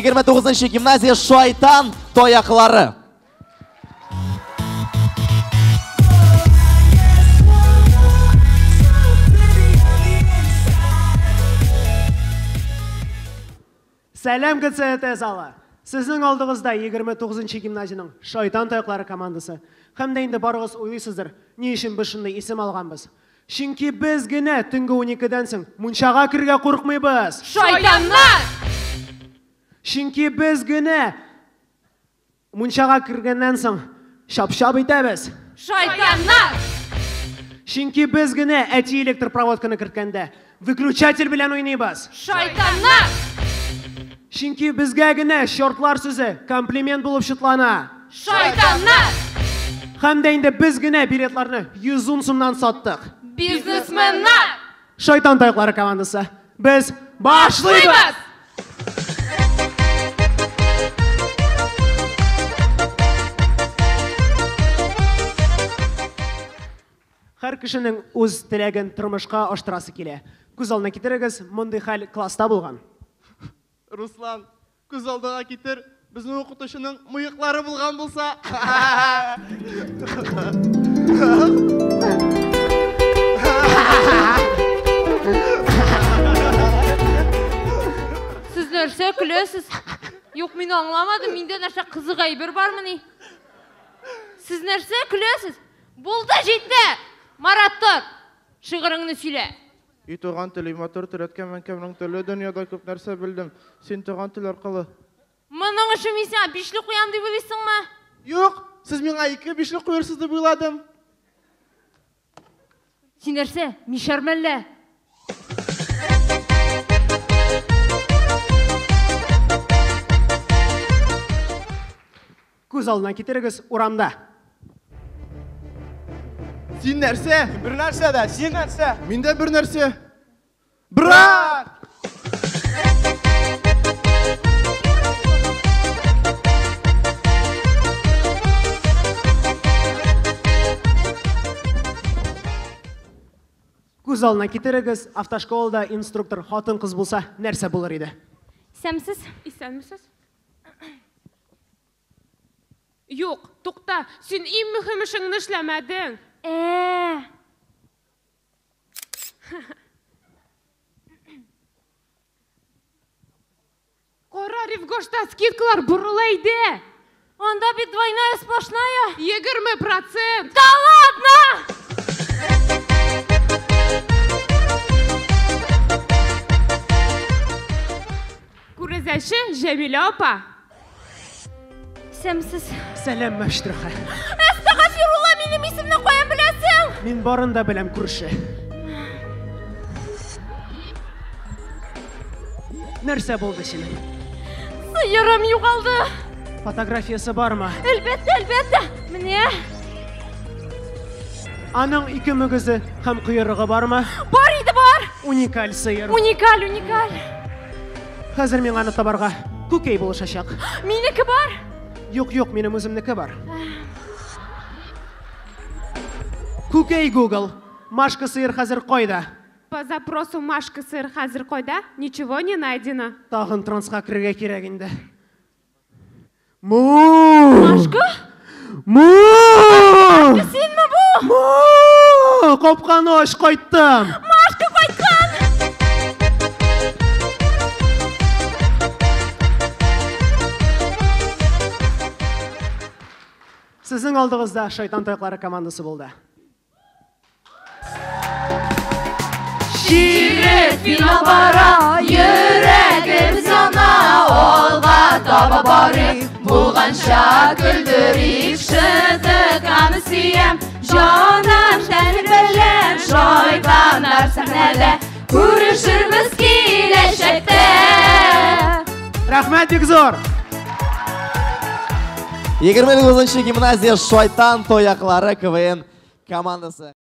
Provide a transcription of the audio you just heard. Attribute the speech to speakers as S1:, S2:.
S1: 29 гимназия Шайтан тояклары.
S2: Сәлам ГЦТ залы. Сезнең алдыгызда 29 гимназиянең Шайтан таяклары командасы. Һәм дә инде барыгыз уйлыйсыздыр, ни өчен без шундый исем алганбыз? Чөнки без генә төнге 12-дән соң мунчага керергә курыкмыйбыз.
S3: Шайтаннар!
S2: Чөнки без генә мунчага кергәннән соң чап-чап итәбез.
S3: Шайтаннар!
S2: Чөнки без генә әти электр проводканы керткәндә выключатель белән уйныйбыз.
S3: Шайтаннар!
S2: Чөнки безгә генә шортлар сүзе комплимент булып шутлана.
S3: Шайтаннар!
S2: Һәм дә инде без генә билетларны 110 сумнан саттык.
S3: Бизнесменнар!
S2: Шайтан таяклары командасы. Без башлыйбыз! Һәр кешенең үз теләген тормышка аштырасы килә. Күз алдына китерегез, мондый хәл класста булган.
S4: Руслан, күз алдыңа китер, безнең укытучының мыеклары булган булса.
S3: Сез нәрсә көләсез? Юк, мин аңламадым, миндә нәрсә кызык әйбер бармыни? Сез нәрсә көләсез? Булды, җитте! Марат, тор! Шигыреңне сөйлә.
S4: И туган тел, и матур тел, әткәм, әнкәмнең теле, дөньяда күп нәрсә белдем. Син туган тел аркылы.
S3: Моның өчен мин сиңа бишле куям дип уйлыйсыңмы?
S4: Юк, сез миңа 2 бишле куерсыз дип уйладым.
S3: Син нәрсә, мишәр мәллә?
S2: Күз алдына китерегез, урамда.
S4: Син нәрсә?
S5: Бер нәрсә дә, син нәрсә?
S4: Миндә бер нәрсә. Брат!
S2: Күз алдына китерегез, автошколада инструктор хатын-кыз булса, нәрсә булыр иде?
S3: Исәнмесез?
S6: Исәнмесез? Юк, тукта, син иң мөһим эшеңне эшләмәдең. Кара, Ревгошта скидкалар борыла иде.
S3: Анда бит двойная сплошная.
S6: 20%.
S3: Да ладно!
S6: Күрәзәче Җәмилә апа.
S3: Исәнмесез.
S2: Сәлам, мәштүрхә.
S3: Әстәгъфирулла, минем исемне каян беләсең?
S2: Мин барын да беләм, күрше. Нәрсә булды синең?
S3: Сыерым югалды.
S2: Фотографиясе бармы?
S3: Әлбәттә, әлбәттә. Менә.
S2: Аның ике мөгезе һәм койрыгы бармы?
S3: Бар иде, бар.
S2: Уникаль сыер.
S3: Уникаль, уникаль.
S2: Хәзер миңа аны табарга күкәй булышачак.
S3: Минеке бар.
S2: Юк, юк, минем үземнеке бар. Күкәй Google. Машка сыер хәзер кайда?
S6: По запросу Машка сыр хәзер кайда? Ничего не найдено.
S2: Тагын транска керергә кирәк инде. Му!
S3: Машка?
S2: Му!
S3: Машка, синме бу?
S2: Му! Капканы ач, кайттым.
S3: Машка кайткан!
S2: Сезнең алдыгызда Шайтан таяклары командасы булды.
S3: Чирек финал бара, йөрәгебез яна, алга таба барыйк, булганча көлдерик, шытыканы сөям, җаным тәнем белән, шайтаннар сәхнәдә, күрешербез киләчәктә.
S2: Рәхмәт бик зур.
S1: 29 гимназия Шайтан тояклары КВН командасы.